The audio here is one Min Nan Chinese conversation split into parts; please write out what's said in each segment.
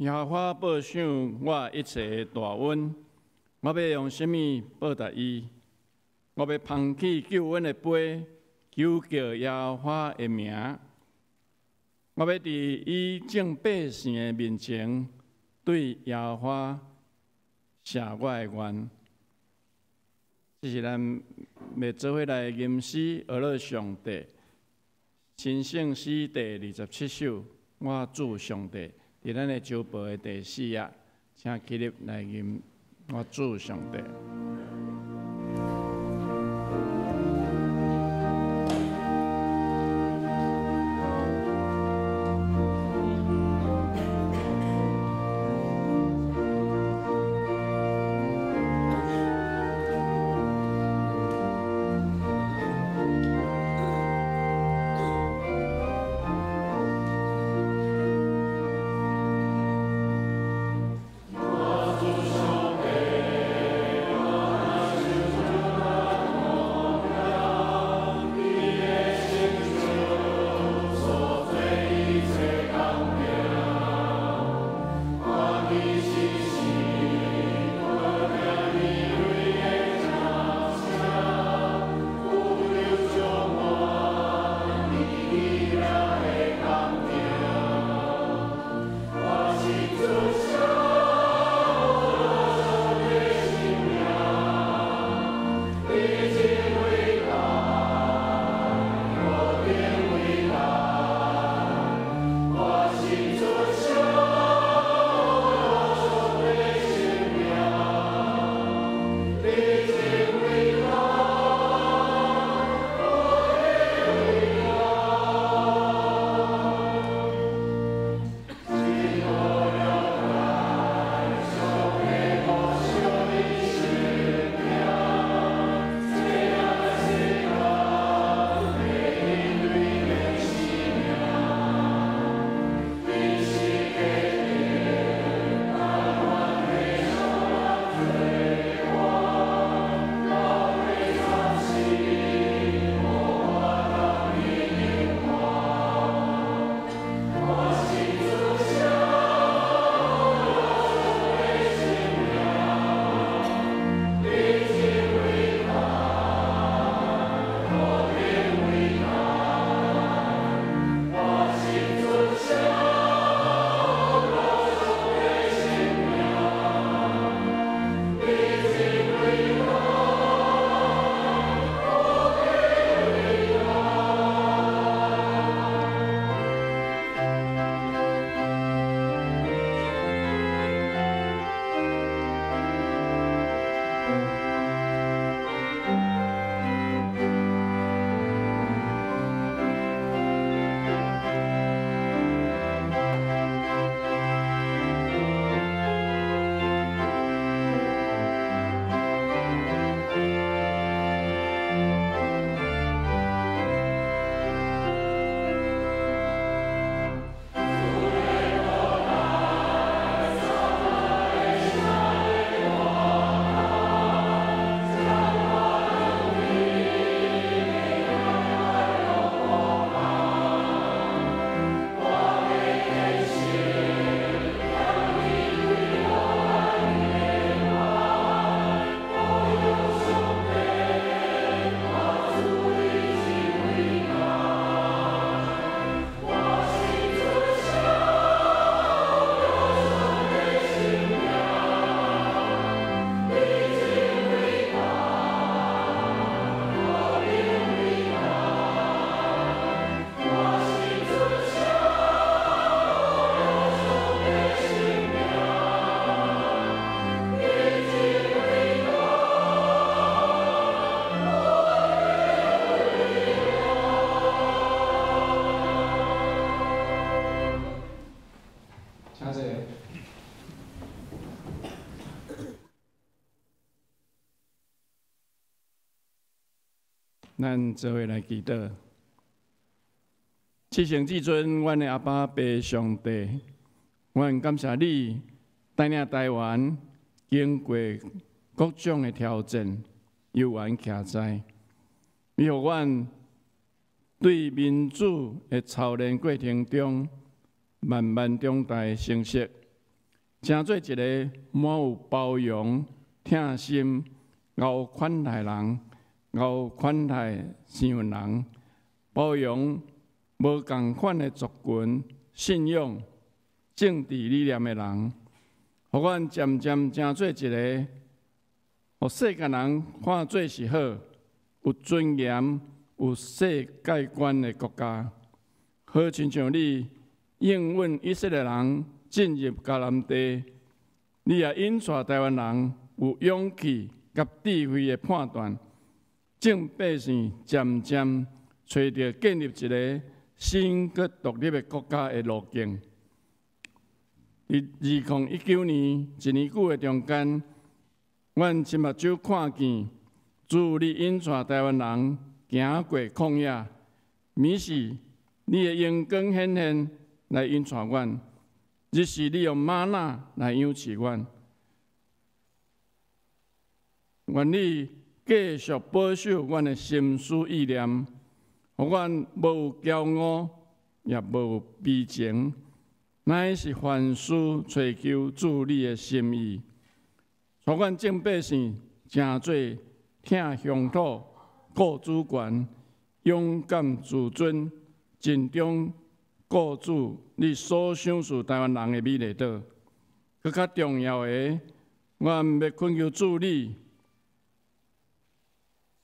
耶和華報賞我一切的大恩，我欲用啥物報答伊？我欲捧起救恩的杯，求告耶和華的名。我欲佇伊眾百姓的面前，對耶和華謝我的願。這是咱欲做伙來吟詩，學樂上帝，神聖詩第27首，我主上帝。佇咱的周報的第四頁，請起立來吟我主上帝。我主上帝。咱做伙來祈禱。至聖至尊，阮的阿爸父上帝，阮感謝你帶領臺灣經過各種的挑戰，猶原徛在。你予阮對民主的操練過程中，慢慢長大成熟，成做一个滿有包容、疼心、𠢕款待人、𠢕款待生份人、包容無仝款的族群、信仰、政治理念的人，予阮漸漸成做一个，予世界人看做是好、有尊嚴、有世界觀的國家。好親像你應允以色列人進入迦南地，你也引帶臺灣人有勇氣佮智慧的判斷，眾百姓漸漸揣著建立一个新閣獨立的國家的路徑。佇2019年一年久的中間，阮親目睭看見主你引帶臺灣人行過曠野，暝時你的榮光顯現來引帶阮，日時你用嗎哪來養飼阮。願你繼續保守阮的心思意念，予阮無有驕傲，也無有悲情，乃是凡事揣求主你的心意。予阮眾百姓成做疼鄉土、顧主權、勇敢自尊、盡忠顧主你所賞賜臺灣人的美麗島。閣較重要的，阮欲懇求主你，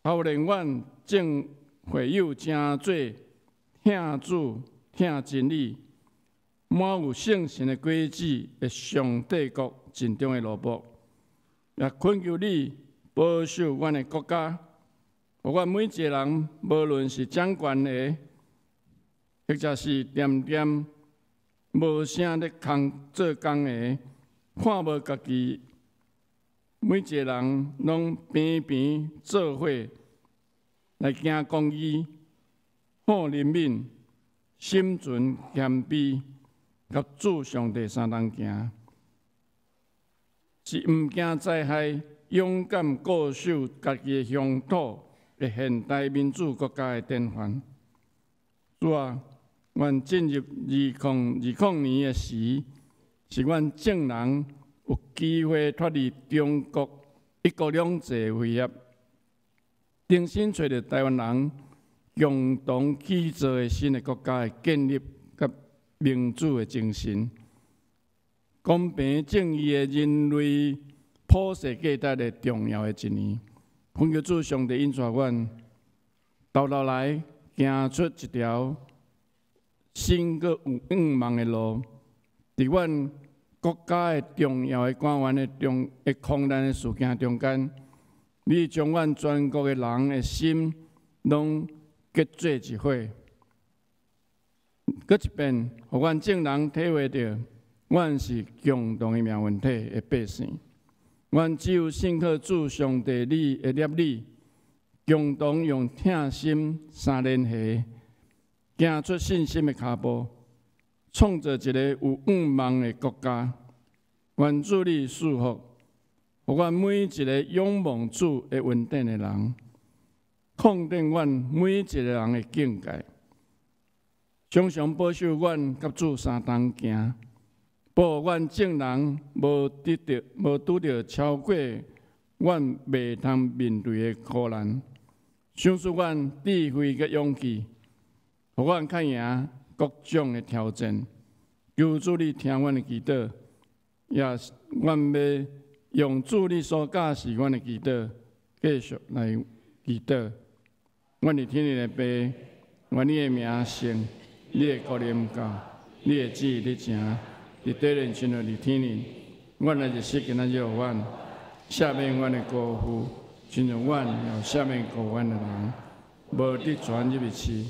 操練阮眾會友成做疼主、疼真理、滿有聖神的果子的上帝國盡忠的奴僕。也懇求你保守阮的國家，予阮每一个人，無論是掌權的，或者是恬恬無聲咧工做工的，看無家己，每一个人攏平平做伙來行公義、好憐憫、心存謙卑，佮主上帝相同行，是毋驚災害、勇敢固守家己的鄉土的現代民主國家的典範。主啊，阮進入2020年的時，是阮眾人有機會脫離中國一國兩制的威脅，重新揣著臺灣人共同起造的新的國家的建立佮民主的精神，公平正義的人類普世價值的重要的一年。懇求主上帝引帶阮，沓沓來行出一條新閣有向望的路，佇阮國家的重要的官員的中的空難的事件中間，你將阮全國的人的心攏結做一伙。閣一遍，予阮眾人體會著，阮是共同的命運體的百姓。阮只有信靠主上帝你的立理，共同用疼心三連繫，行出信心的跤步，創造一个有向望的國家。願主你賜福，予阮每一个仰望主的恩典的人，擴展阮每一个人的境界，常常保守阮佮主相同行，保護阮眾人無得著、無拄著超過阮袂通面對的苦難，賞賜阮智慧佮勇氣，予阮較贏各種的挑戰。求主你聽阮的祈禱，也阮欲用主你所教示阮的祈禱，繼續來祈禱。阮佇天頂的父，願你的名聖，你的國臨到，你的旨意得成，佇地面親像佇天頂。阮的日食今仔日予阮，赦免阮的過負，親像阮也赦免過阮的人，無得轉入去試，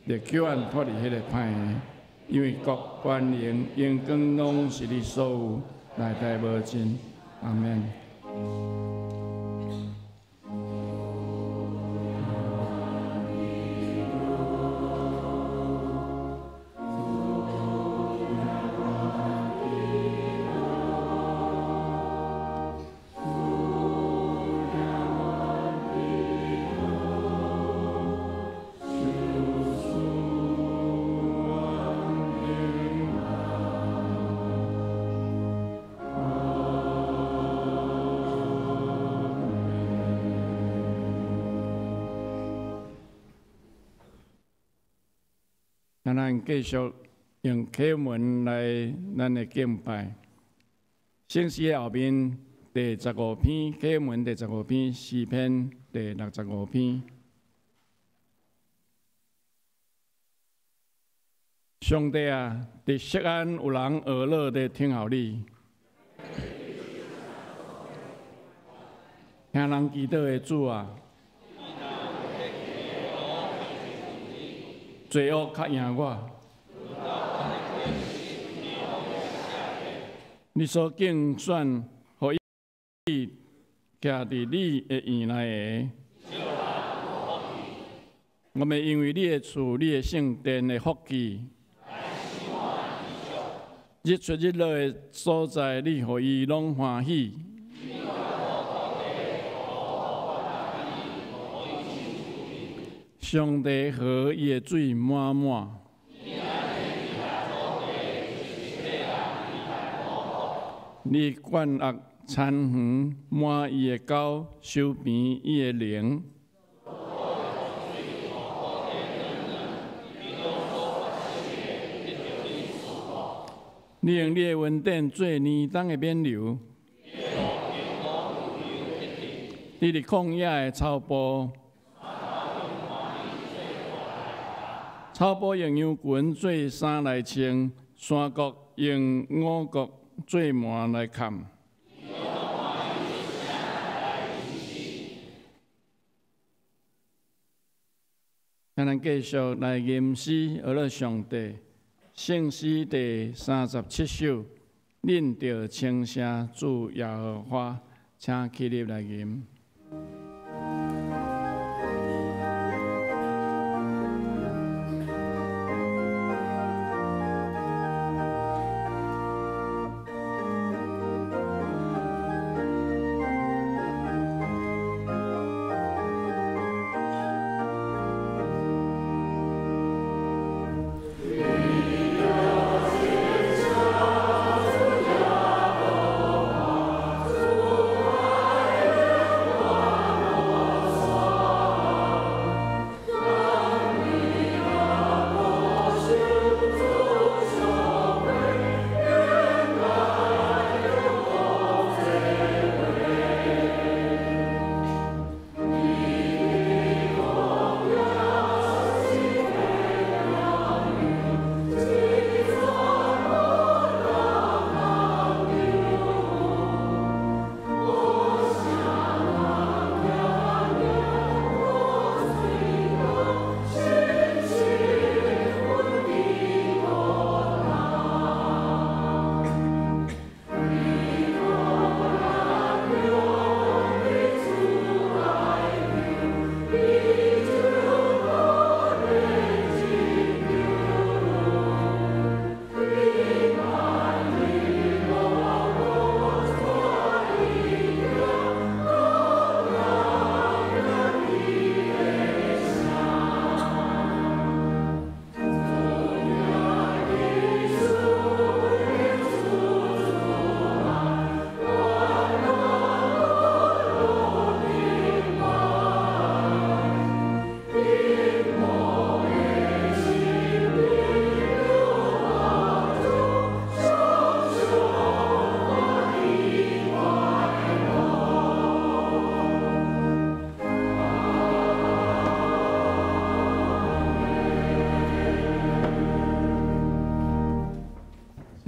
著救阮脫離彼个歹的。因為國權榮榮光攏是你所有，代代無盡。阿們。請咱繼續用啟文來咱的敬拜。聖詩的後面第十五篇，啟文第十五篇，詩篇第65篇。上帝啊，佇錫安有人呵咾咧等候你，聽人祈禱的主啊，罪惡較贏我，你所競選予伊徛佇你的院內的，我們因為你的厝、你的聖殿的福氣。日出日落的所在，你予伊攏歡喜。上帝河伊的水滿滿。你灌壓田園，滿伊的溝，修平伊的靈。你用你的恩典做年冬的冕旒，你佇曠野的草埔，草埔用羊群做衫來穿，山谷用五穀做縵來崁。請咱繼續來吟詩，呵咾上帝。聖詩第37首，恁著稱謝主耶和華，請起立來吟。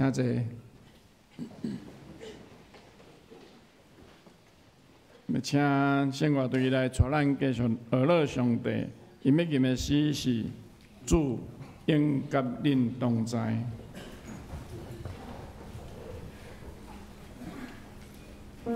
請坐。欲請聖樂隊來帶咱繼續呵咾上帝。𪜶欲吟的詩是主永佮恁同在。主。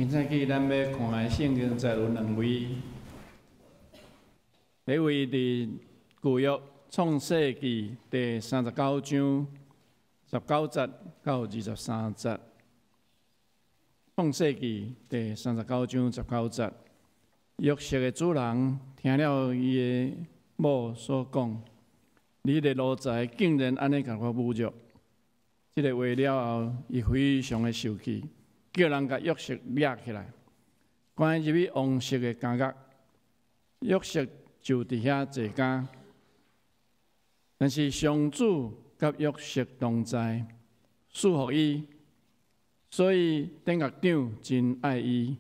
今早起咱欲看的圣经节有两位，第一位佇旧约创世记第三十九章十九节到二十三节。创世记第三十九章十九节，约瑟的主人听了伊的某所讲：“你的奴才竟然按呢共我侮辱。”這个话了后，伊非常的受气，叫人共约瑟掠起来，关入去王室的监狱。约瑟就伫遐坐监，但是上主佮约瑟同在，赐福伊，所以典狱长真爱伊，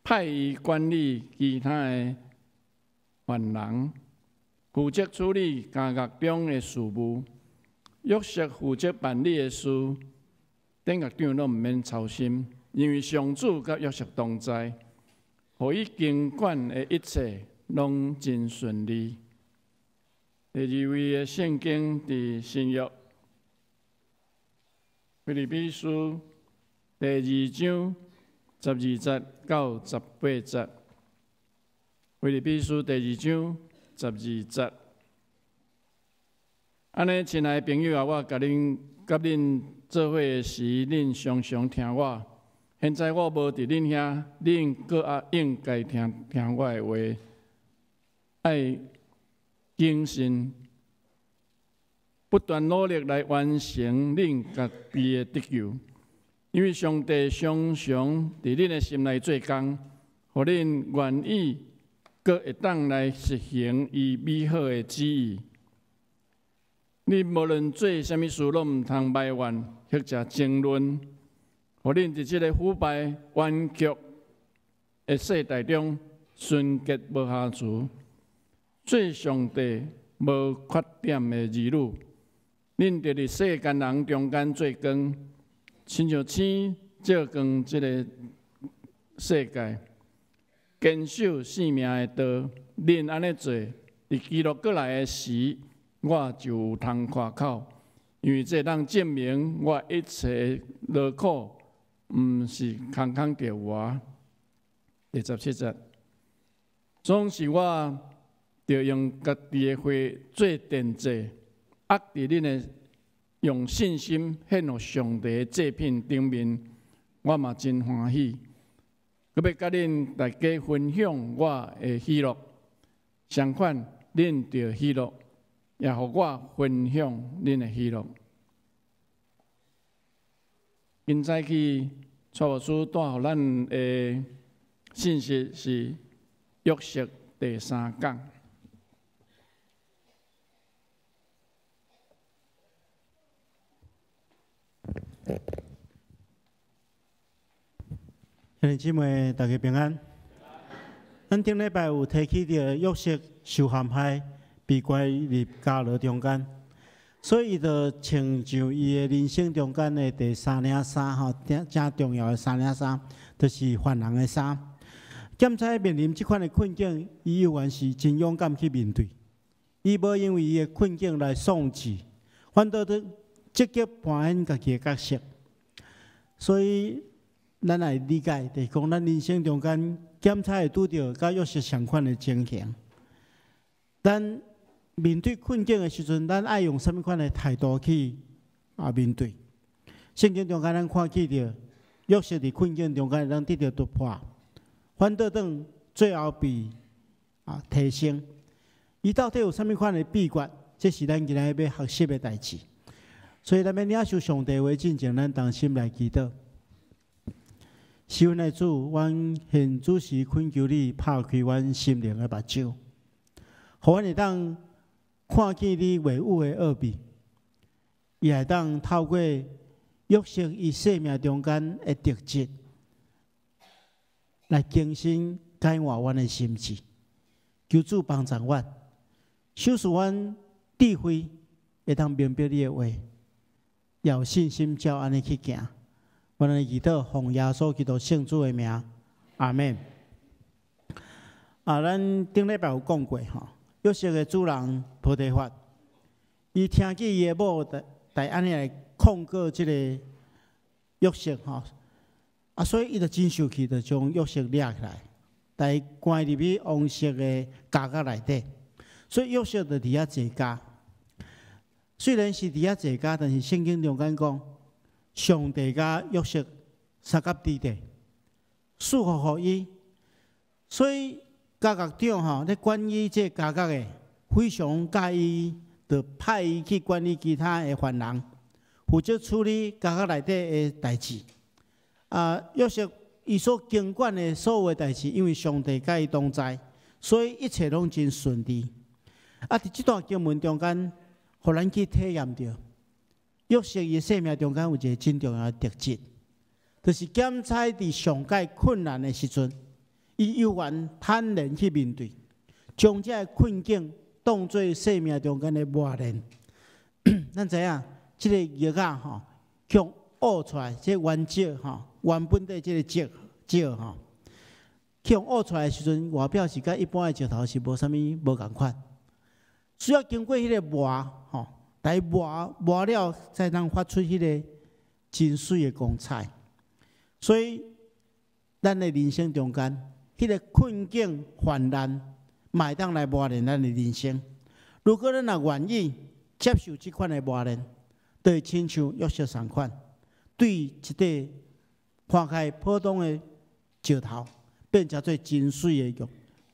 派伊管理其他的犯人，负责处理监狱中的事务。约瑟负责办理的事，典狱长拢毋免操心，因为上主佮约瑟同在，予伊经管的一切拢真顺利。第二位的圣经佇新约腓立比书第二章十二节到十八节。腓立比书第二章十二节。按呢，亲爱的朋友啊，我共恁佮恁做伙的时，恁常常听我。现在我无佇恁遐，恁閣較应该听听我的话，爱谨慎，不断努力来完成恁家己的得救，因为上帝常常佇恁的心内做工，予恁愿意閣會當來實行伊美好的旨意。恁無論做啥物事，攏毋通埋怨或者爭論，予恁佇這个腐敗彎曲的世代中，純潔無瑕疵，做上帝無缺點的兒女。恁著佇世間人中間做光，親像星照光這个世界，堅守性命的道。恁按呢做，佇基督閣來的時，我就有通誇口，因為這會當證明我一切勞苦，毋是空空著活。第十七節，總是我著用家己的血做奠祭，壓佇恁的用信心獻予上帝的祭品頂面，我嘛真歡喜。閣欲佮恁大家分享我的喜樂，相款恁著喜樂，也予我分享恁的喜樂。今早起，蔡牧師帶予咱的信息是約瑟第三講。兄弟姊妹，大家平安。咱頂禮拜有提起著約瑟受陷害，被關入監牢中間，所以伊就穿上伊的人生中間的第三領衫吼，誠重要的三領衫，就是犯人的衫。檢察面臨這款的困境，伊猶原是真勇敢去面對。伊無因為伊的困境來喪志，反倒佇積極扮演家己的角色。所以，咱來理解，就是講咱人生中間檢察會拄著佮約瑟相款的情形。咱面對困境的時陣，咱愛用啥物款的態度去面對？聖經中間咱看見著約瑟佇困境中間會當得著突破，反倒轉最後被提升。伊到底有啥物款的秘訣？這是咱今仔日欲學習的代誌。所以，咱欲領受上帝話進前，咱同心來祈禱。是阮的主，阮現此時懇求你拍開阮心靈的目睭，予阮會當看見你話語的奧秘，也會當透過約瑟伊生命中間的特質，來更新改換阮的心智。求主幫助阮，賞賜阮智慧，會當明白你的話，也有信心照按呢去行。阮來祈禱，奉耶穌基督聖主的名，阿們。咱頂禮拜有講過吼，約瑟的主人波提乏，伊聽見伊的某來按呢來控告這个約瑟吼，啊，所以伊就真生氣，就將約瑟掠起來，共伊關入去王室的監獄內底。所以約瑟就佇遐坐監。雖然是佇遐坐監，但是聖經中間講，上帝佮約瑟相佮佇咧，賜福予伊。所以監獄長吼咧管理這個監獄的，非常佮意，就派伊去管理其他的犯人，負責處理監獄內底的代誌。啊，約瑟伊所經管的所有的代誌，因為上帝佮伊同在，所以一切攏真順利。啊，佇這段經文中間，予咱去體驗著約瑟伊的生命中間有一個真重要的特質，就是檢採佇上蓋困難的時陣，伊猶原坦然去面對，將這个困境當做生命中間的磨練。咱知影，這个玉仔吼，向挖出來，這個原石吼，原本的這個石石吼，去予挖出來的時陣，外表是佮一般的石頭是無啥物無仝款，需要經過彼个磨吼，來磨磨了，才能發出彼个真媠的光彩。所以，咱的人生中間，彼个困境患難，嘛會當來磨練咱的人生。如果咱若願意接受這款的磨練，就會親像約瑟仝款，對一塊看起來普通的石頭，變成做真媠的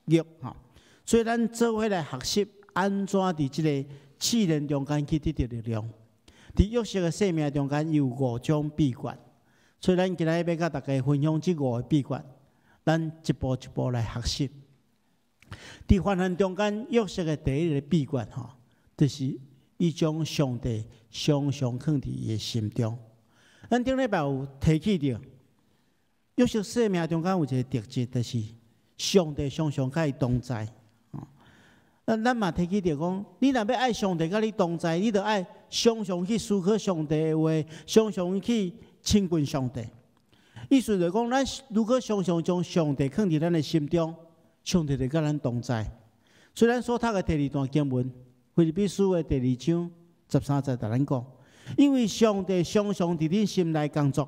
玉玉吼。所以咱做伙來學習，按怎佇這個試煉中間去得著力量。佇約瑟的生命中間有五種秘訣，所以咱今日欲佮大家分享這五个秘訣，咱一步一步來學習。佇患難中間，約瑟的第一个秘訣吼，就是伊將上帝常常囥佇伊的心中。咱頂禮拜有提起著，約瑟生命中間有一个特質，就是上帝常常佮伊同在。咱嘛提起著講，你若欲愛上帝佮你同在，你著愛常常去思考上帝的話，常常去親近上帝。意思就是講，咱如果常常將上帝囥佇咱的心中，上帝就佮咱同在。所以咱所讀的第二段經文，腓立比書的第二章十三節，共咱講，因為上帝常常佇恁心內工作，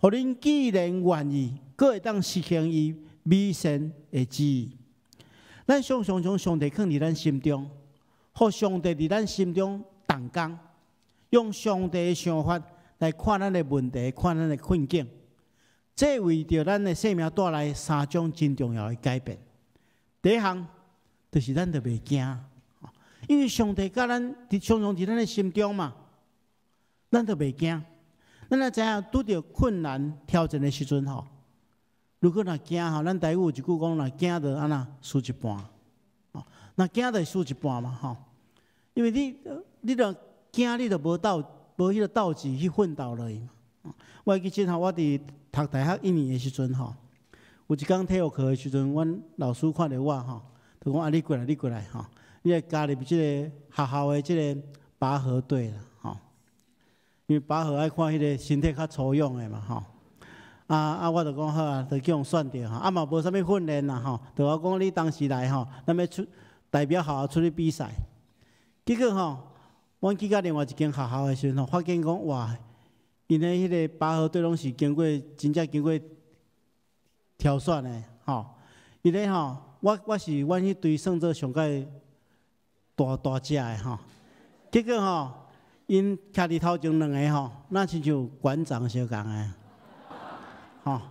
予恁既然願意，閣會當實行伊美善的旨意。咱常常將上帝囥佇咱心中，予上帝佇咱心中動工，用上帝的想法來看咱的問題，看咱的困境，這為著咱的生命帶來三種真重要的改變。第一項就是咱就袂驚，因為上帝佮咱佇常常佇咱的心中嘛，咱就袂驚。咱若知影拄著困難挑戰的時陣吼，如果若驚吼，咱台語有一句講，若驚就按怎輸一半，吼，若驚就輸一半嘛吼。因為你若驚，你就無鬥無彼个鬥志去奮鬥落去嘛。我會記得吼，我佇讀大學一年的時陣吼，有一工體育課的時陣，阮老師看著我吼，就講啊，你過來，你過來吼，你來加入這個學校的這個拔河隊啦吼。因為拔河愛看彼个身體較粗勇的嘛吼。啊啊！我就講好啊，就去予選著吼。啊嘛無啥物訓練啦吼，就我講你當時來吼，咱欲出代表學校出去比賽。結果吼，阮去到另外一間學校的時陣吼，發現講哇，𪜶的彼个拔河隊攏是經過真正經過挑選的吼。𪜶咧吼，我是阮彼隊算做上蓋大大隻的吼。結果吼，𪜶徛佇頭前兩个吼，若親像館長相仝的。吼，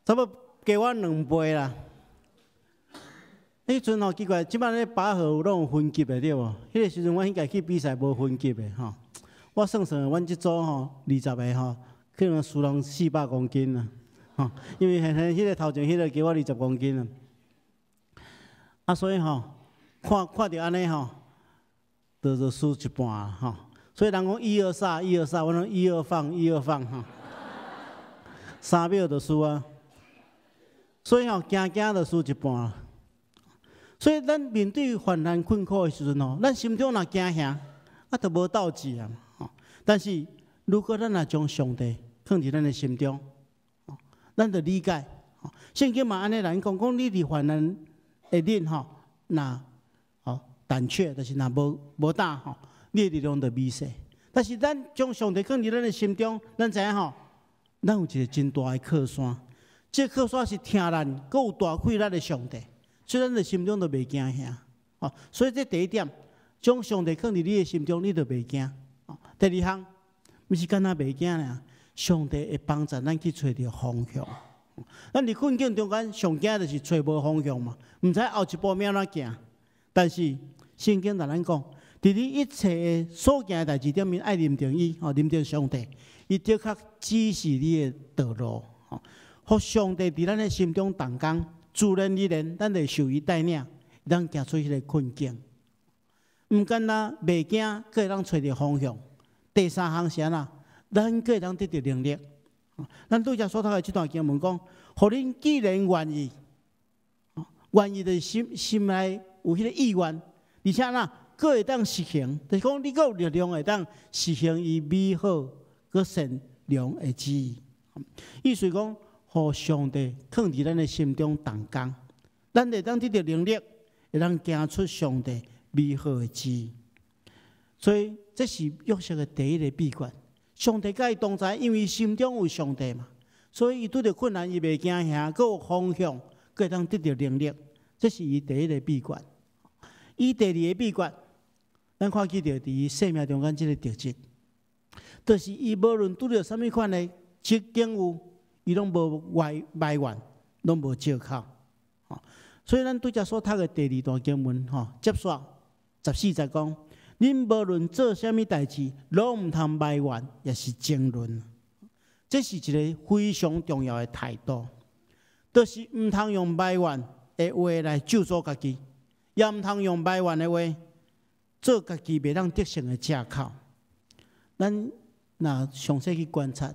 差不多加我兩倍啦。彼陣吼奇怪，這擺咧拔河有攏有分級的對無？彼个時陣阮彼屆去比賽無分級的吼。我算算，阮這組吼二十个吼，可能輸人400公斤啊！吼，因為彼個頭前彼个加我二十公斤啊。啊，所以吼，看看著按呢吼，就輸一半吼。所以人講一二三，一二三，我講一二放，一二放吼。3秒就輸啊！所以吼，驚驚就輸一半。所以咱面對患難困苦的時陣吼，咱心中若驚嚇，啊，就無鬥志啊！吼，但是如果咱若將上帝放佇咱的心中，咱就理解。聖經嘛按呢來講，講你佇患難的日吼，若吼膽怯，就是若無膽吼，你的力量就微細。但是咱將上帝放佇咱的心中，咱知影吼，咱有一个真大的靠山，這個靠山是疼咱，閣有大氣力的上帝，所以咱的心中就袂驚嚇。哦，所以這第一點，將上帝放佇你的心中，你就袂驚。哦，第二項，毋是干焦袂驚爾，上帝會幫助咱去揣著方向。咱佇困境中間，上驚就是揣無方向嘛，毋知後一步欲按怎行。但是聖經共咱講，佇你一切的所行的代誌頂面，愛認定伊，吼，認定上帝，伊的確指示你的道路，吼，予上帝佇咱的心中動工，自然而然，咱會受伊帶領，當行出彼个困境。毋干焦袂驚，閣會當揣著方向。第三項是按怎？咱閣會當得著能力。咱拄才所讀的這段經文講，予恁既然願意，願意就是心心內有彼个意願，而且若閣會當實行，就是講你閣有力量會當實行伊美好閣善良的旨意。意思講，予上帝囥佇咱的心中動工，咱會當得著能力，會當行出上帝美好的旨意。所以這是約瑟的第一个秘訣。上帝佮伊同在，因為心中有上帝嘛，所以伊拄著困難，伊袂驚嚇，閣有方向，閣會當得著能力。這是伊第一个秘訣。伊第二个秘訣，咱看見著佇伊生命中間這个特質，就是伊無論拄著啥物款的境遇，伊攏無埋埋怨，攏無藉口。所以咱拄才所讀的第二段經文，吼，接續14節講：恁無論做啥物代誌，攏毋通埋怨，抑是爭論。這是一个非常重要的態度，就是毋通用埋怨的話來咒詛家己，也毋通用埋怨的話做家己袂當得勝的藉口。咱若詳細去觀察，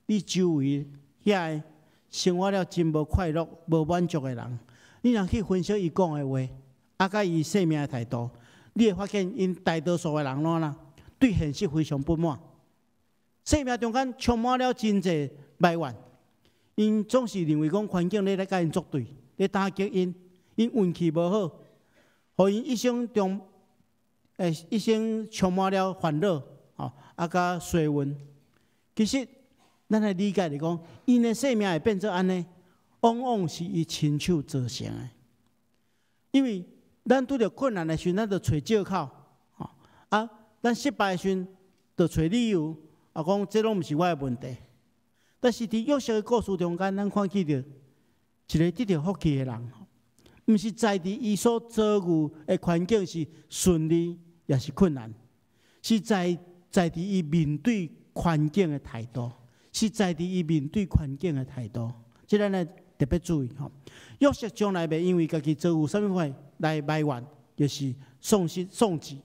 你周圍遐个生活了真無快樂、無滿足的人，你若去分析伊講的話，啊，佮伊生命的態度，你會發現𪜶大多數的人攏啦，對現實非常不滿，生命中間充滿了真濟埋怨，𪜶總是認為講環境咧來共𪜶作對，咧打擊𪜶，𪜶運氣無好，予𪜶一生中，一生充滿了煩惱，吼，啊，佮衰運。其實，咱來理解來講，𪜶的生命會變做按呢，往往是伊親手造成的，因為咱拄著困難的時陣，咱就揣藉口，吼啊！咱失敗的時陣，就揣理由，啊，講這攏毋是我的問題。但是佇約瑟的故事中間，咱看見著一个得著福氣的人，毋是在佇伊所遭遇的環境是順利，抑是困難，是在佇伊面對環境的態度，是在佇伊面對環境的態度。這咱來特別注意吼。約瑟從來袂因為家己遭遇啥物款來埋怨，就是喪失喪志，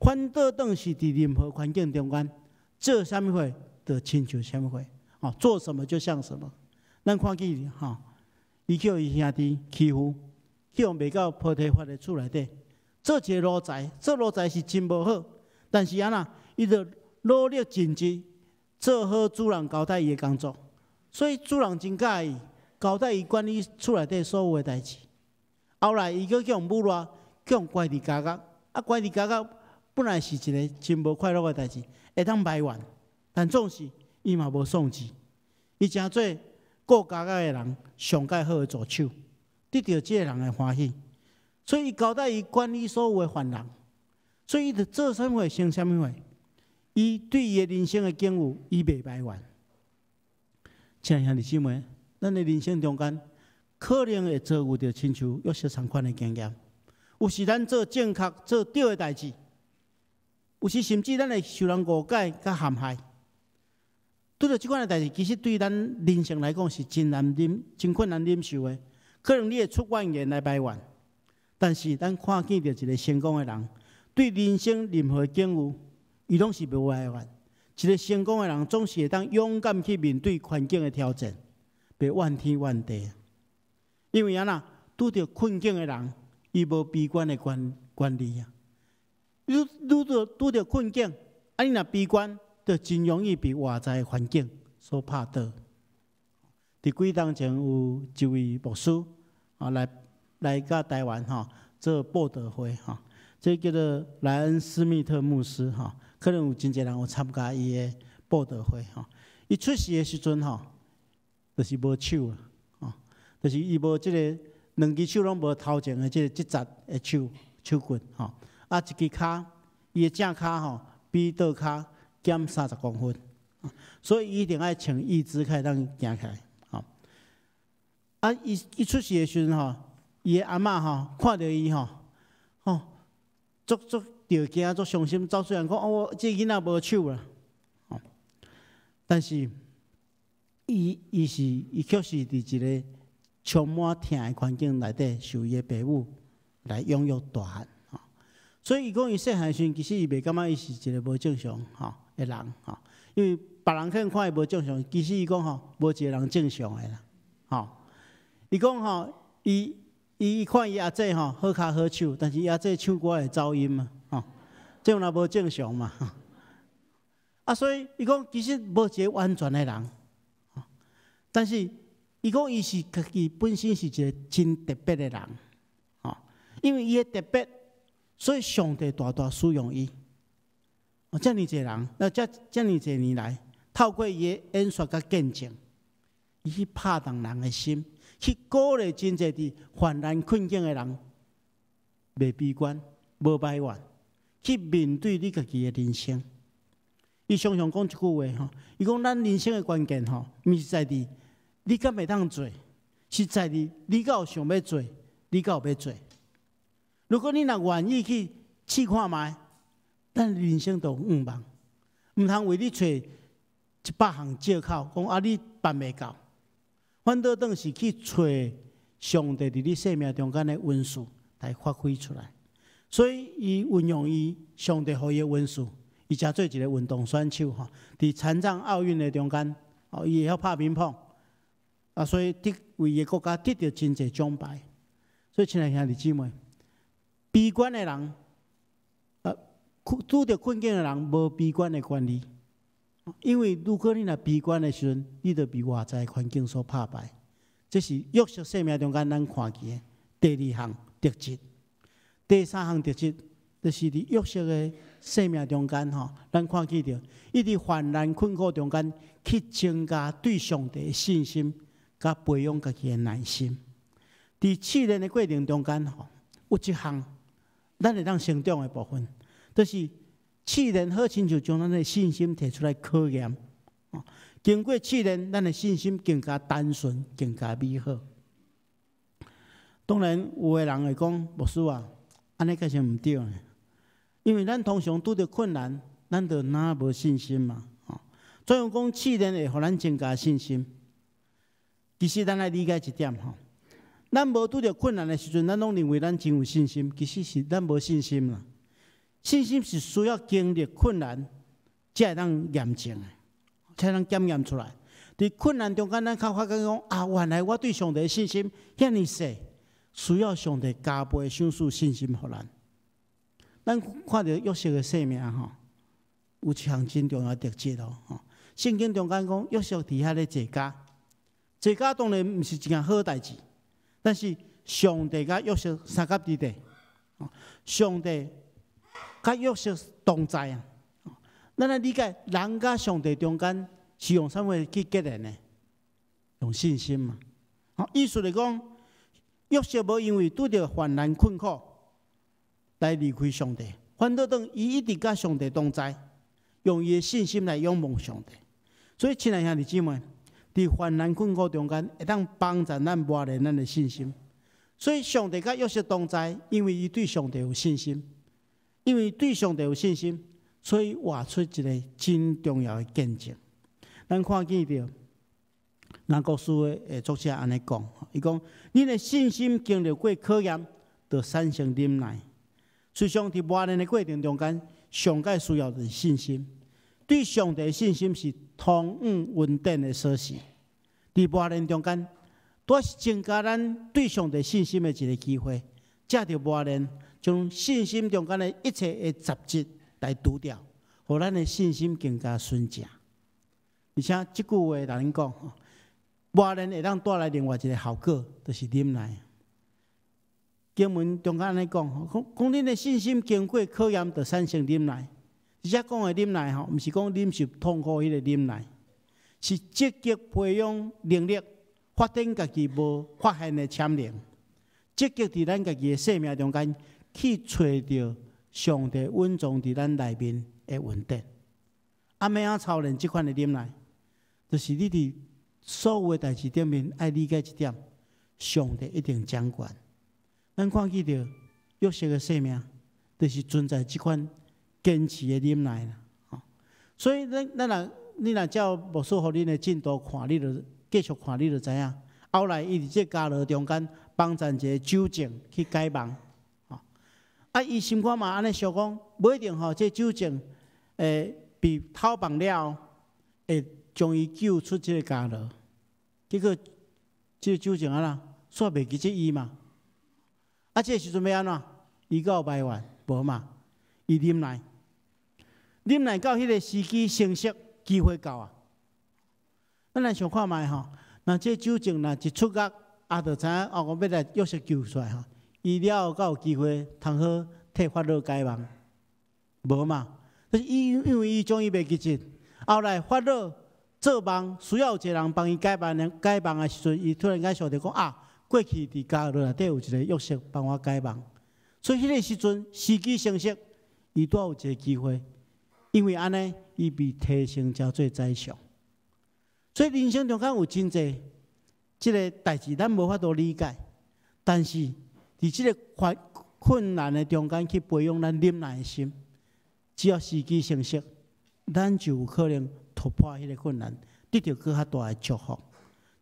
反倒當是佇任何環境中間做啥物貨，就親像啥物貨，哦，做什麼就像什麼。咱看見吼，伊叫伊兄弟欺負，去予賣到波提乏的厝內底，做一个奴才，做奴才是真無好，但是按怎，伊就努力盡職，做好主人交代伊的工作，所以主人真佮意，交代伊管理厝內底所有的代誌。後來伊閣去予擄掠，去予關佇監獄，啊，關佇監獄本來是一个真無快樂的代誌，會當埋怨，但總是伊嘛無喪志，伊成做顧監獄的人上蓋好的助手，得著這个人的歡喜，所以伊交代伊管理所有的犯人，所以伊就做啥物貨成啥物貨，伊對伊的人生的境遇，伊袂埋怨。親愛兄弟姊妹，咱的人生中間，可能會遭遇著親像約瑟仝款的經驗。有時咱做正確、做對的代誌，有時甚至咱會受人誤解佮陷害。拄著這款的代誌，其實對咱人生來講是真難忍、真困難忍受的。可能你會出怨言來埋怨，但是咱看見著一个成功的人，對人生任何境遇，伊攏是無埋怨。一个成功的人，總是會當勇敢去面對環境的挑戰，袂怨天怨地。因為按怎，拄著困境的人，伊無悲觀的權利啊。你拄著困境，啊，你若悲觀，就真容易被外在的環境所拍倒。佇幾冬前有一位牧師啊，來到台灣吼做佈道會吼，這叫做萊恩斯密特牧師吼，可能有真濟人有參加伊的佈道會吼。伊出世的時陣吼，就是無手啊，吼，就是伊無這个兩支手攏無頭前的這个這節的手手骨吼，啊，一支跤，伊的正跤吼，比倒跤減30公分，所以伊一定愛穿義肢才會當行起來，吼。啊，伊出世的時陣吼，伊的阿嬤吼看著伊吼，吼，足足著驚，足傷心，走出來講哦，這囡仔無手啦，吼。但是，伊卻是佇一個充滿疼的環境內底，受伊的爸母來養育大漢，吼。所以伊講伊細漢時陣，其實伊袂感覺伊是一個無正常吼的人，吼。因為別人可能看伊無正常，其實伊講吼，無一個人正常的啦，吼。伊講吼，伊看伊阿姊吼好跤好手，但是伊阿姊唱歌會走音嘛，吼，這樣若無正常嘛。啊，所以伊講其實無一個完全的人，但是伊講伊是家己本身是一個真特別的人，吼，因為伊的特別，所以上帝大大使用伊。哦，遮爾濟人，那遮爾濟年來，透過伊的演說佮見證，伊去拍動人的心，去鼓勵真濟佇患難困境的人，袂悲觀，無埋怨，去面對你家己的人生。伊常常講一句話吼，伊講咱人生的關鍵吼，毋是在佇你敢會當做，是在佇你敢有想欲做，你敢有欲做。如果你若願意去試看覓，咱人生就有願望，毋通為你揣100項借口，講啊你辦袂到，反倒轉是去揣上帝佇你生命中間的恩賜來發揮出來。所以伊運用伊上帝予伊的恩賜，伊成做一個運動選手吼，佇殘障奧運的中間，哦，伊會曉拍乒乓，啊，所以得為伊的國家得著真濟獎牌。所以，親愛兄弟姊妹，悲觀的人，拄著困境的人，無悲觀的權利。因為如果你若悲觀的時陣，你就被外在環境所拍敗。這是約瑟生命中間咱看見的第二項特質。第三項特質，就是佇約瑟的生命中間吼，咱看見著，伊佇患難困苦中間去增加對上帝的信心，佮培養家己的耐心。佇試煉的過程中間吼，有一項咱會當成長的部分，就是試煉好親像將咱的信心提出來考驗。經過試煉，咱的信心更加單純，更加美好。當然，有的人會講，牧師啊，按呢確實毋對呢。因為咱通常拄著困難，咱就哪無信心嘛。吼，怎樣講試煉會予咱增加信心？其實咱愛理解一點吼，咱無拄著困難的時陣，咱攏認為咱真有信心，其實是咱無信心啦。信心是需要經歷困難，才會當驗證的，才會當檢驗出來。佇困難中間，咱較發覺講啊，原來我對上帝的信心遐爾細，需要上帝加倍賞賜信心予咱。咱看著約瑟的生命吼，有一項真重要的特質哦。吼，聖經中間講約瑟佇遐咧坐監，坐監當然毋是一件好代誌，但是上帝佮約瑟相佮佇咧，上帝佮約瑟同在啊。咱來理解人佮上帝中間是用啥物去結連的？用信心嘛。意思來講，約瑟無因為拄著患難困苦來離開上帝，反倒轉伊一直佮上帝同在，用伊的信心來仰望上帝。所以，親愛兄弟姊妹，佇患難困苦中間，會當幫助咱磨練咱的信心。所以，上帝佮約瑟同在，因為伊對上帝有信心，因為對上帝有信心，所以活出一個真重要的見證。咱看見著雅各書的作者按呢講，伊講：恁的信心經歷過考驗，就產生忍耐。實際上，佇磨練的過程中間，上蓋需要的是信心。對上帝的信心是通往恩典的鎖匙。佇磨練中間，都是增加咱對上帝信心的一個機會。藉著磨練，將信心中間的一切的雜質來除掉，予咱的信心更加純正。而且這句話來講，磨練會當帶來另外一個效果，就是忍耐。經文中間按呢講，講講恁的信心經過考驗，就產生忍耐。而且講的忍耐吼，毋是講忍受痛苦彼個忍耐，是積極培養能力，發展家己無發現的潛能，積極佇咱家己的生命中間去揣著上帝蘊藏佇咱內面的恩典。啊，欲按怎操練這款的忍耐？就是你佇所有的代誌頂面愛理解一點，上帝一定掌權。咱看見著約瑟的生命，就是存在這款堅持的忍耐啦。所以咱若你若照牧師予恁的進度看，你就繼續看，你就知影。後來伊佇這監牢中間幫贊一个酒政去解夢，啊，伊心肝嘛按呢想講，無一定吼，這酒政被偷放了後，會將伊救出這个監牢。結果這个酒政按怎，煞袂記得伊嘛。啊，這个時陣欲按怎？伊閣有埋怨？無嘛？伊忍耐，忍耐到彼个時機成熟，機會到啊！咱來想看覓吼，若這酒政若一出獄，啊，就知影哦，我欲來約瑟救出來吼。伊了後閣有機會通好替法老解夢？無嘛？就是伊因為伊將伊袂記得，後來法老做夢，需要有一個人幫伊解夢，解夢的時陣，伊突然間想著講啊，過去佇監牢內底有一個約瑟幫我解夢，所以彼個時陣時機成熟，伊拄有一個機會，因為按呢，伊被提升成做宰相。所以人生中間有真濟這个代誌，咱無法度理解，但是佇這个困困難的中間去培養咱忍耐的心，只要時機成熟，咱就有可能突破彼个困難，得著閣較大的祝福。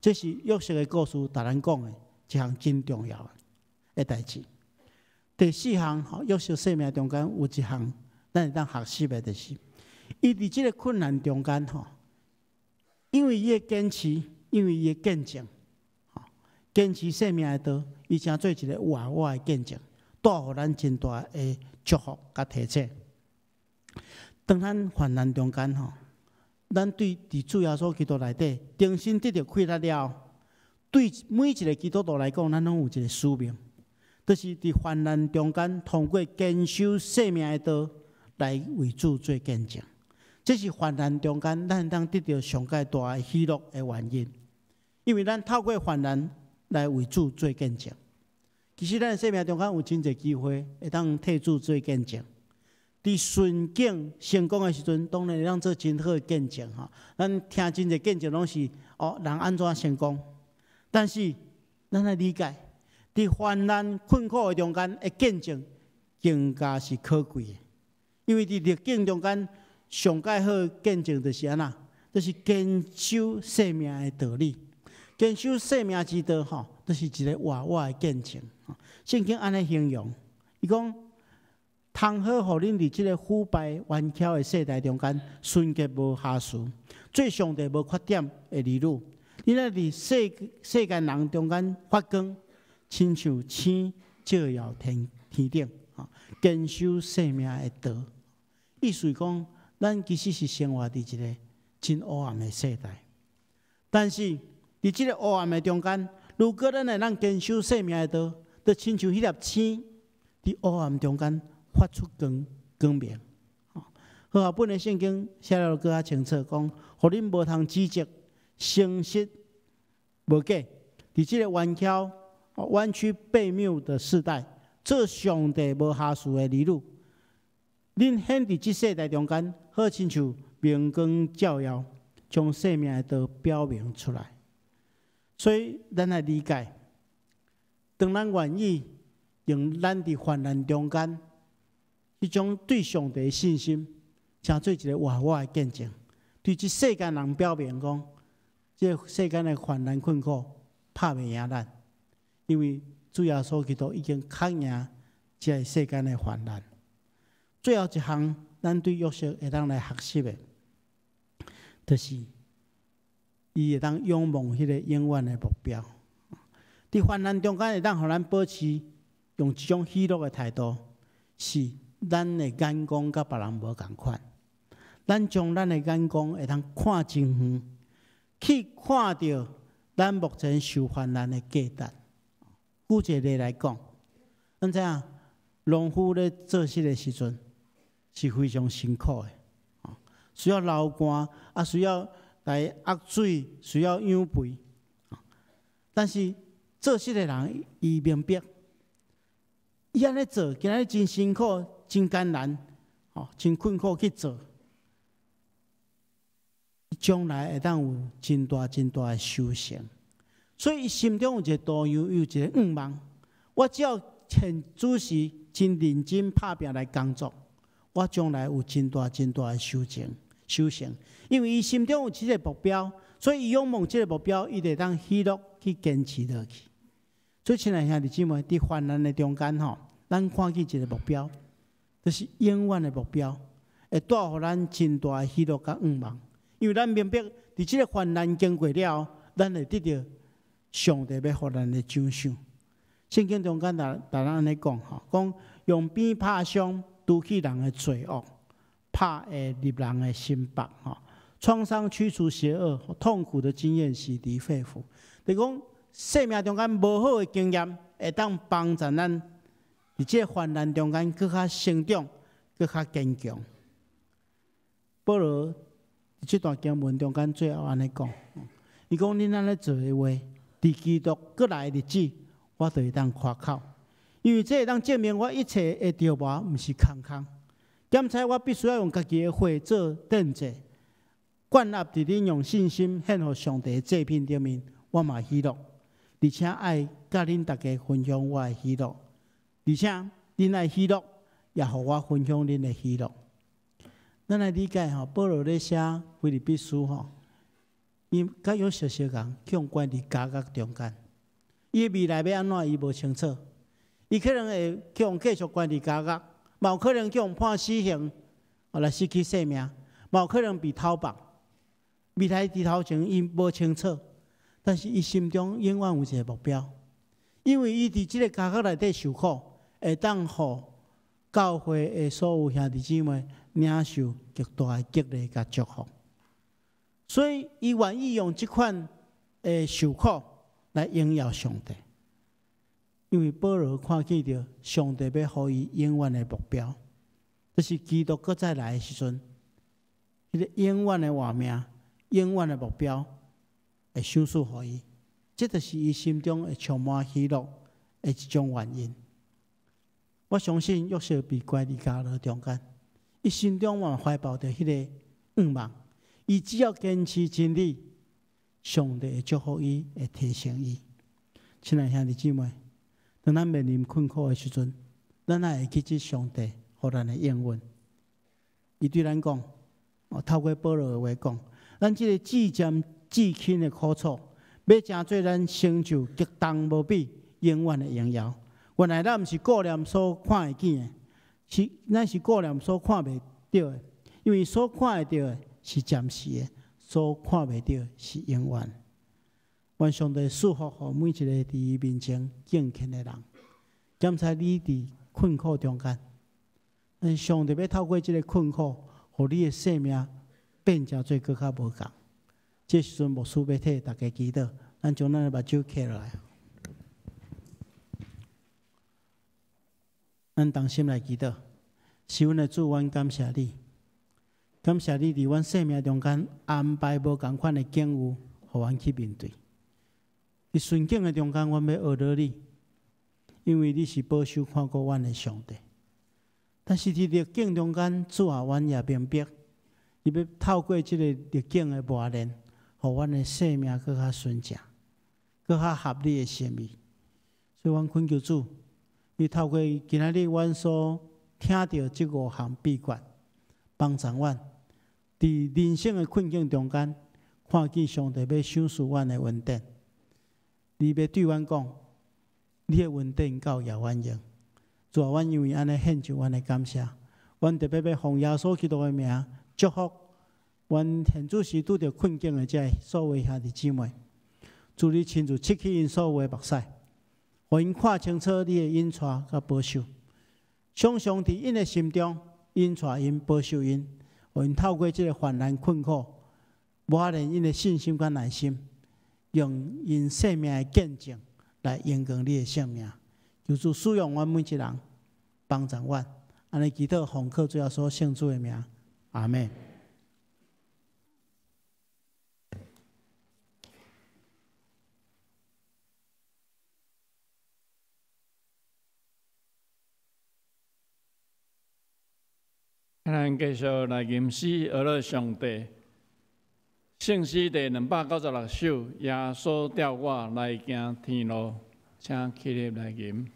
這是約瑟的故事，共咱講的一項真重要的代誌。第四項，約瑟生命中間有一項，咱會當學習的，就是伊佇這个困難中間，吼，因為伊的堅持，因為伊的見證，堅持生命的道，伊成做一个活活的見證，帶予咱真大的祝福佮提醒。當咱患難中間，吼，咱對佇主耶穌基督內底重新得著氣力了後，對每一个基督徒來講，咱攏有一个使命，就是佇患難中間，通過堅守生命的道來為主做見證。這是患難中間，咱會當得著上蓋大的喜樂的原因，因為咱透過患難來為主做見證。其實咱生命中間有真濟機會會當替主做見證。佇順境成功的時陣，當然會當做真好的見證吼。咱聽真濟見證攏是哦，人按怎成功。但是咱愛理解，佇患難困苦的中間的見證，更加是可貴的。因為佇逆境中間，上蓋好見證就是按怎，就是堅守生命的道理。堅守生命之道，吼，就是一个活活的見證。聖經按呢形容，伊講，通好予恁佇這个腐敗彎曲的世代中間，純潔無瑕疵，做上帝無缺點的兒女。恁愛佇世世間人中間發光，親像星照耀天天頂，堅守生命的道。意思講，咱其實是生活佇一个真黑暗的世代，但是佇這个黑暗的中間，如果咱會當堅守生命的道，就親像彼粒星佇黑暗中間發出光光明。和合本的聖經寫了閣較清楚，講，予恁無通指責，誠實無假，佇這个彎曲彎曲悖謬的世代，做上帝無瑕疵的兒女。恁顯佇這世代中間，好親像明光照耀，將生命的道表明出來。所以，咱來理解，當咱願意用咱佇患難中間，彼種對上帝的信心，成做一个活活的見證，對這世間人表明講，這个世間的患難困苦拍袂贏咱，因為主耶穌基督已經克贏這个世間的患難。最後一項，咱對約瑟會當來學習的，就是伊會當仰望彼个永遠的目標。佇患難中間會當予咱保持用一種喜樂的態度，是咱的眼光佮別人無仝款。咱將咱的眼光會當看真遠，去看著咱目前受患難的價值。舉一个例來講，咱知影農夫咧做穡的時陣是非常辛苦的，需要流汗，啊需要來壓水，需要養肥。但是做穡的人，伊明白，伊按呢做，今仔日真辛苦、真艱難，吼，真困苦去做，將來會當有真大、真大的收成。所以伊心中有一個圖樣，有一個願望。我只要現此時真認真拍拚來工作，我將來有真大、真大的收成。收成，因為伊心中有這個目標，所以伊仰望這個目標，伊就會當喜樂去堅持落去。所以，親愛兄弟姊妹，佇患難的中間吼，咱看見一個目標，就是永遠的目標，會帶予咱真大的喜樂佮願望。因為咱明白，佇這個患難經過了後，咱會得著上帝欲予咱的獎賞。聖經中間逐逐咱按呢講吼，講用鞭拍傷，除去人的罪惡。拍會入人的心腹吼，創傷驅除邪惡，痛苦的經驗洗滌肺腑。就講生命中間無好的經驗，會當幫助咱佇這個患難中間閣較成長，閣較堅強。保羅佇這段經文中間最後按呢講，伊講恁按呢做的話，佇基督閣來的日子，我就會當誇口，因為這會當證明我一切的折磨毋是空空。兼且我必須愛用家己的血做奠祭，灌納佇恁用信心獻予上帝的祭品頂面，我嘛喜樂，而且愛佮恁大家分享我的喜樂，而且恁愛喜樂，也予我分享恁的喜樂。咱來理解吼，保羅咧寫腓立比書吼，伊佮約瑟相仝，去予關佇監獄中間，伊的未來欲按怎，伊無清楚，伊可能會去予繼續關佇監獄。嘛有可能去予判死刑，予來失去性命；嘛有可能被討縛。未來佇頭前伊無清楚，但是伊心中永遠有一個目標，因為伊佇這個監獄內底受苦，會當予教會的所有兄弟姊妹領受極大的激勵佮祝福，所以伊願意用這款的受苦來榮耀上帝。因為保羅看見著上帝欲予伊永遠的目標，就是基督閣再來的時陣，彼個永遠的活命、永遠的目標會賞賜予伊，這就是伊心中會充滿喜樂的一種原因。我相信約瑟被關佇監牢中間，伊心中嘛懷抱著彼個願望，伊只要堅持真理，上帝會祝福伊，會提升伊。親愛兄弟姊妹，當咱面臨困苦的時陣，咱愛會記這上帝予咱的應允。伊對咱講，哦，透過保羅的話講，咱這个至暫至輕的苦楚，欲成做咱成就極重無比、永遠的榮耀。原來咱毋是顧念所看會見的，是咱是顧念所看袂著的，因為所看會著的是暫時的，所看袂著的是永遠。願上帝賜福予每一个佇伊面前敬虔的人。檢查你佇困苦中間，但是上帝欲透過這个困苦，予你的生命變成做閣較無仝。這時陣牧師欲替大家祈禱，咱將咱的目睭閉落來，咱同心來祈禱。是阮的主，阮感謝你，感謝你佇阮生命中間安排無仝款的境遇，予阮去面對。佇順境的中間，阮欲學著你，因為你是保守看顧阮的上帝。但是佇逆境中間，主啊，阮也明白，你欲透過這个逆境的磨練，予阮的生命閣較純正，閣較合你的心意。所以，阮懇求主，你透過今仔日阮所聽著這五項秘訣，幫助阮佇人生的困境中間，看見上帝欲賞賜阮的恩典。你欲對阮講，你的恩典夠予阮用。主啊，阮因為按呢獻上阮的感謝，阮特別欲奉耶穌基督的名祝福阮現此時拄著困境的這所有兄弟姊妹。主你親自拭去𪜶所有的目屎，予𪜶看清楚你的引帶佮保守。常常佇𪜶的心中引帶𪜶、保守𪜶，予𪜶透過這个患難困苦，磨練𪜶的信心佮耐心。用𪜶生命的見證來榮光你的聖名，求主使用阮每一人，幫助阮，按呢祈禱奉靠主耶穌聖子的名，阿們。咱繼續來吟詩，學樂上帝。聖詩第296首，耶穌帶我來行天路，請起立來吟。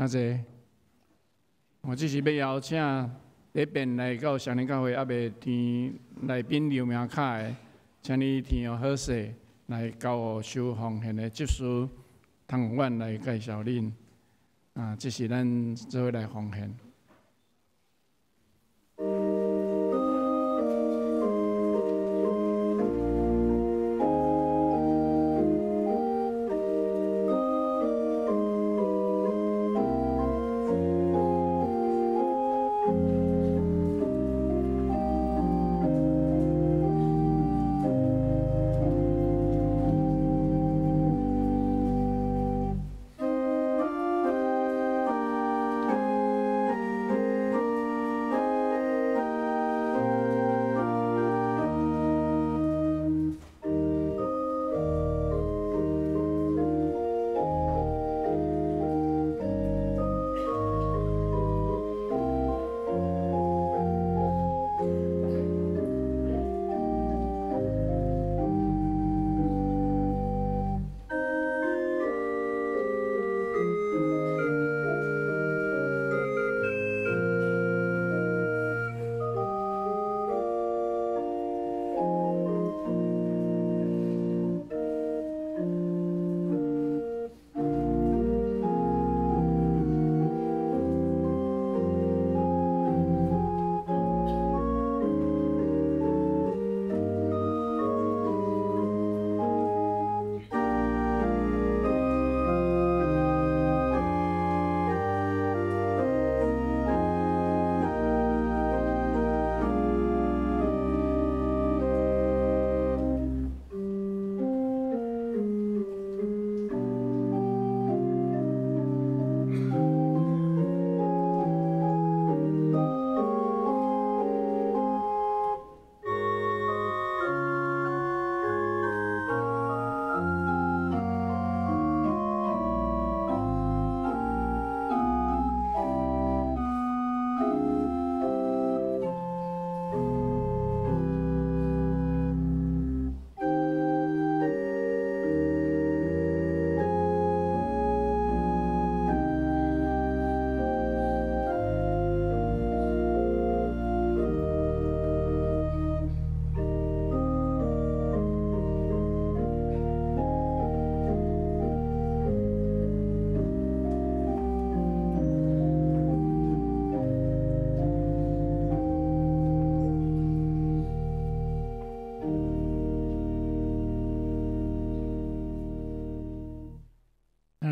請坐。我只是欲邀請這邊來到雙靈教會，猶未填來賓留名卡的，請你填予好勢來交予收奉獻的執事，通阮來介紹恁。啊，這是咱做伙來奉獻。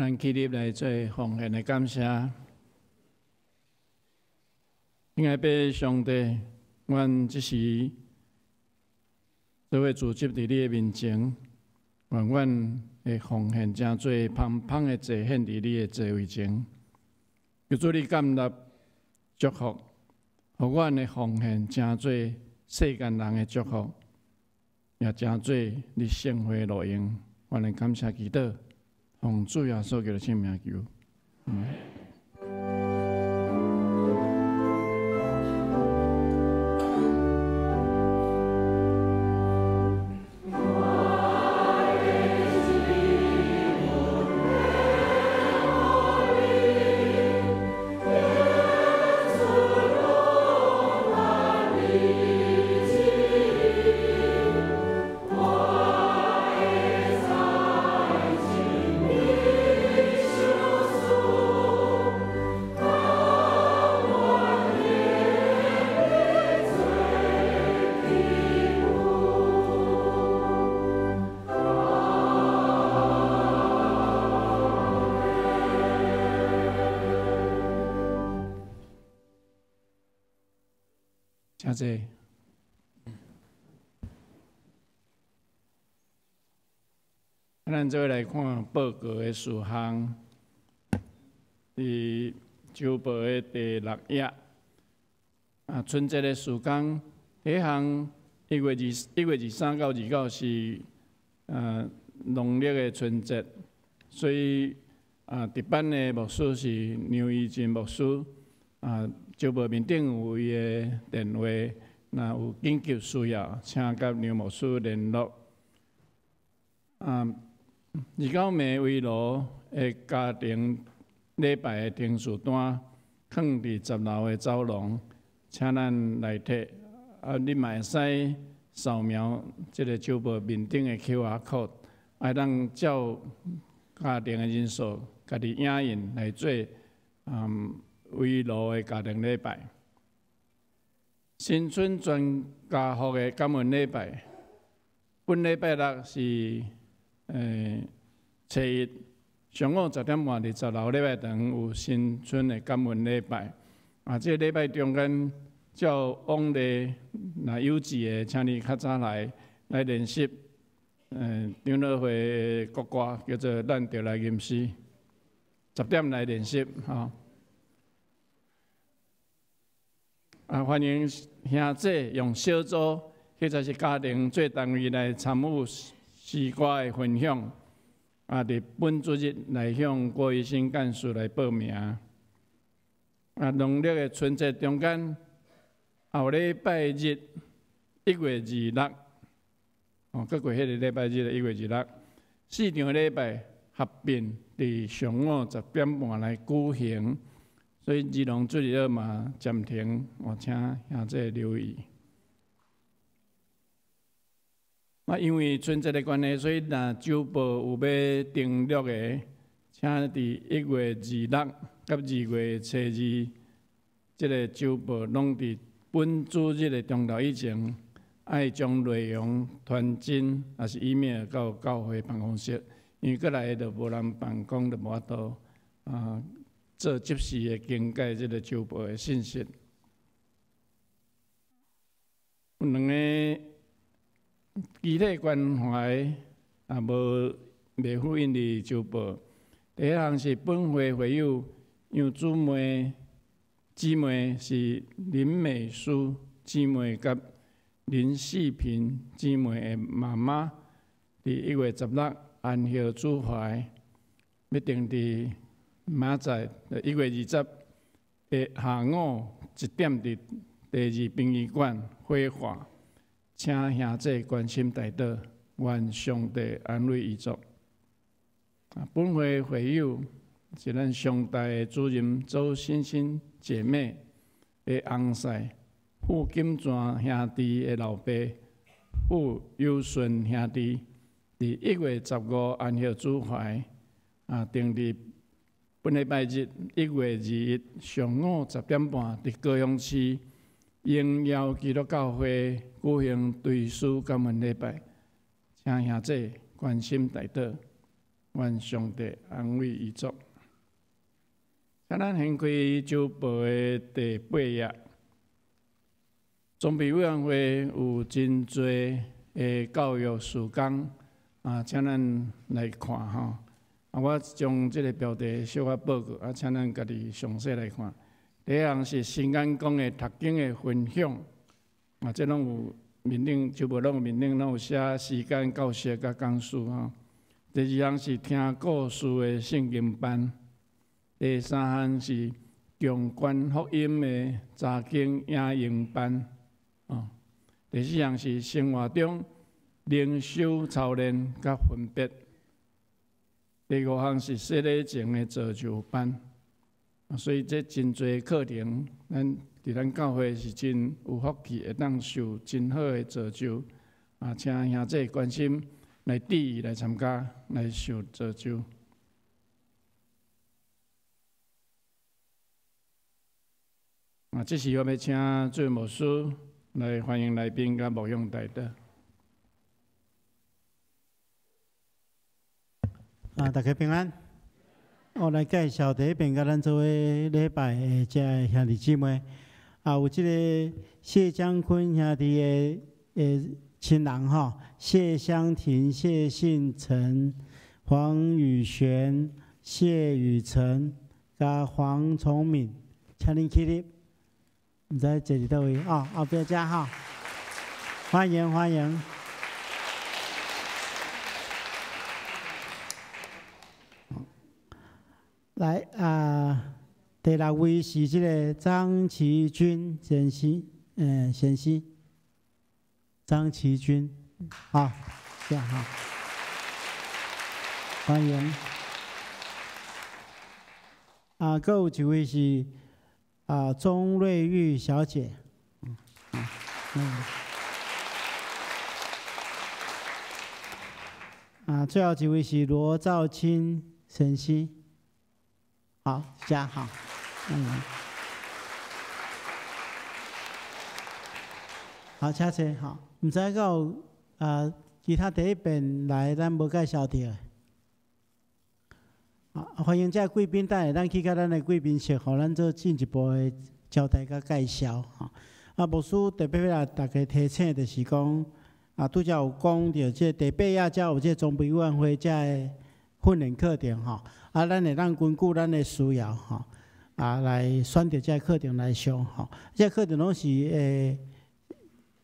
咱起立來做奉獻的感謝。親愛的上帝，阮這時做伙聚集佇你的面前，願阮的奉獻成做芳芳的祭獻佇你的座位前。求主你感納祝福，予阮的奉獻成做世間人的祝福，也成做你聖會路用。阮來感謝祈禱，奉主耶穌基督聖名求。請坐。咱做伙來看報告的事項，佇週報的第六頁。啊，春節的時間，第一項1月23到29是農曆的春節，所以啊，值班的牧師是梁義進牧師啊。週報面頂有伊的電話，若有緊急需要，請佮梁牧師聯絡。啊，29暝圍爐的家庭禮拜的程序單，囥佇10樓的走廊，請咱來提。啊，你嘛會使掃描這个週報面頂的 QR code，會當照家庭的人數，家己影印來做圍爐的家庭禮拜，新春全家福的感恩禮拜，本禮拜六是初一上午10點半佇10樓禮拜堂有新春的感恩禮拜。啊，這个禮拜中間照往例，若有志的，請你較早來來練習。長老會的國歌叫做《咱著來吟詩》，10點來練習吼。啊，歡迎兄姊用小組或者是家庭做單位來參與詩歌的分享。啊，佇本主日來向郭醫生幹事來報名。啊，農曆的春節中間，後禮拜日1月26，哦，閣過彼个禮拜日的1月26，四場禮拜合併佇上午10點半來舉行。所以兒童主日學嘛暫停，我請兄姊留意。啊，因為春節的關係，所以若週報有欲登錄的，請佇1月26佮2月初2，這个週報攏佇本主日的中晝以前，愛將內容傳真，抑是 email 到教會辦公室，因為過來就無人辦公，就無法度啊。做即時的更改這个週報的信息。有兩个肢體關懷也無袂呼應佇週報。第一項是本會會友楊姊妹，姊妹是林美淑姊妹佮林世平姊妹的媽媽，佇1月16安息主懷，欲定佇明仔載1月20的下午1點，佇第二殯儀館火化，請兄姊關心代禱，願上帝安慰遺族。啊，本會會友是咱上大的主任周欣欣姐妹的翁婿傅金泉兄弟的老爸傅有順兄弟，佇1月15安息主懷，啊，定佇本禮拜日1月21上午10點半，佇高雄市榮耀基督教會舉行追思感恩禮拜，請兄姊關心代禱，愿上帝安慰遗族。请咱掀开周报的第八页，装备委员会有真济的教育事工啊，请咱来看吼。啊，我将这个标题小可报告，啊，请咱家己详细来看。第一项是新眼光的读经的分享，啊，这拢有面顶，周报拢有面顶拢有写时间、教室佮讲师吼。第二项是听故事的圣经班。第三项是共观福音的查经影音班，哦。第四项是生活中灵修操练佮分别。第五项是洗礼前的造就班。所以这真济课程，咱伫咱教会是真有福气，会当受真好的造就。啊，请兄弟关心来注意来参加来受造就。啊，这时我欲请主牧师来欢迎来宾佮牧养代祷。啊，大家平安。我来介绍第一遍，佮咱做伙礼拜的这个兄弟姊妹，啊，有这个谢江坤兄弟的亲人吼，谢香婷、谢信成、黄宇璇、谢雨辰，佮黄崇敏，请恁起立。毋知坐伫佗位哦，后壁遮吼，欢迎欢迎。来啊，第六位是这个张其军先生，先生，张其军，好，这样哈，欢迎。啊，阁有一位是啊钟瑞玉小姐，啊，最后一位是罗兆清先生。好，加好，好，请坐，好，毋知阁有啊，其他第一遍来咱无介绍著的，啊，欢迎这贵宾，等下咱去佮咱的贵宾室，予咱做进一步的交代佮介绍，吼。啊，牧师特别欲共大家提醒，就是讲，啊，拄才有讲著这第八页才有这装备委员会这个训练课程，吼。啊，咱会当根据咱的需要，吼，啊，来选择这个课程来上，吼。这个课程拢是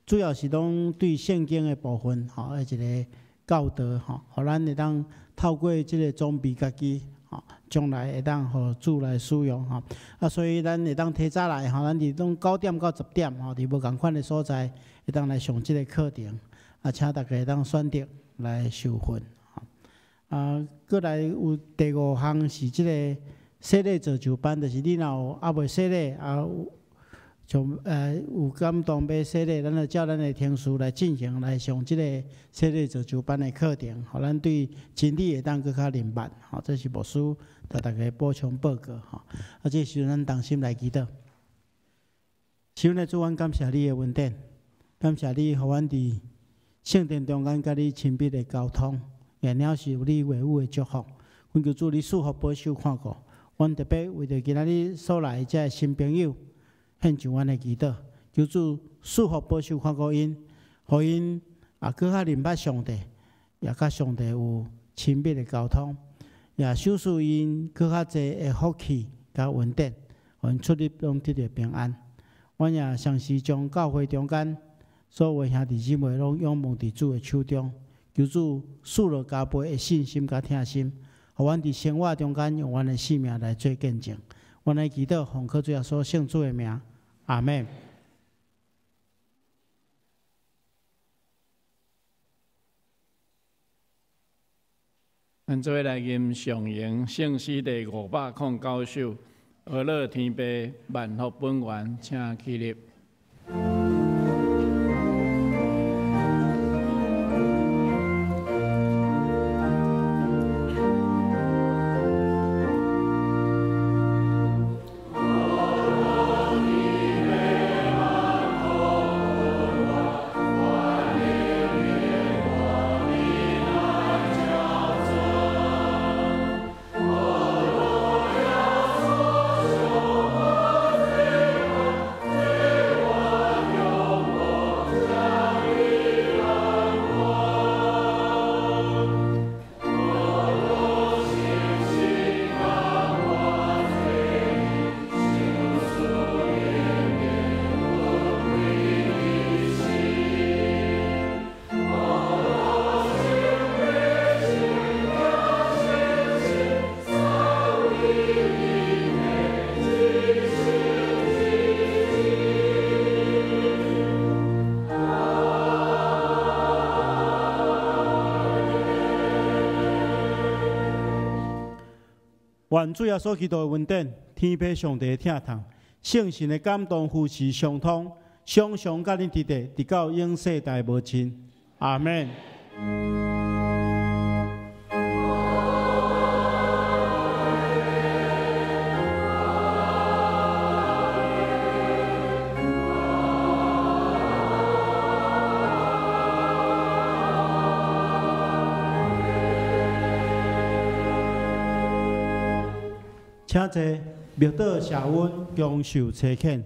主要是拢对圣经的部分，吼，的一个教导，吼，予咱会当透过这个装备家己，吼，将来会当予主来使用，吼。啊，所以咱会当提早来，吼，咱伫拢9点到10点，吼，伫无仝款的所在，会当来上这个课程，啊，请大家会当选择来受训。啊，阁来有第五项是这个洗礼造就班，就是你若有犹未洗礼，啊有像有感动欲洗礼，咱就照咱的程序来进行来上这个洗礼造就班的课程，予咱对真理会当阁较明白。吼，这是牧师共大家补充报告。吼，啊，这时阵咱同心来祈祷。是阮的主，阮感谢你的恩典，感谢你予阮伫圣殿中间佮你亲密的交通。也了是有你话语的祝福，恳求主你赐福保守看顾。阮特别为著今仔日所来的这个新朋友，献上阮的祈祷，求主赐福保守看顾𪜶，予𪜶也阁较认捌上帝，也佮上帝有亲密的交通，也赏赐𪜶阁较济的福气佮恩典，予𪜶出入拢得著平安。阮也同时将教会中间所有兄弟姊妹拢仰望伫主的手中。求主赐予加倍的信心佮疼心，予阮伫生活中间用阮的生命来做见证。阮来祈祷，奉靠主耶稣圣主的名，阿们。咱做伙来吟上咏圣诗第509首，《呵乐天父万福本源》，请起立。願主耶穌基督的恩典、天父上帝的疼痛、聖神的感動扶持相通，常常佮恁佇佇，直到永世代無盡。阿門。請坐，默禱謝恩，享受差遣。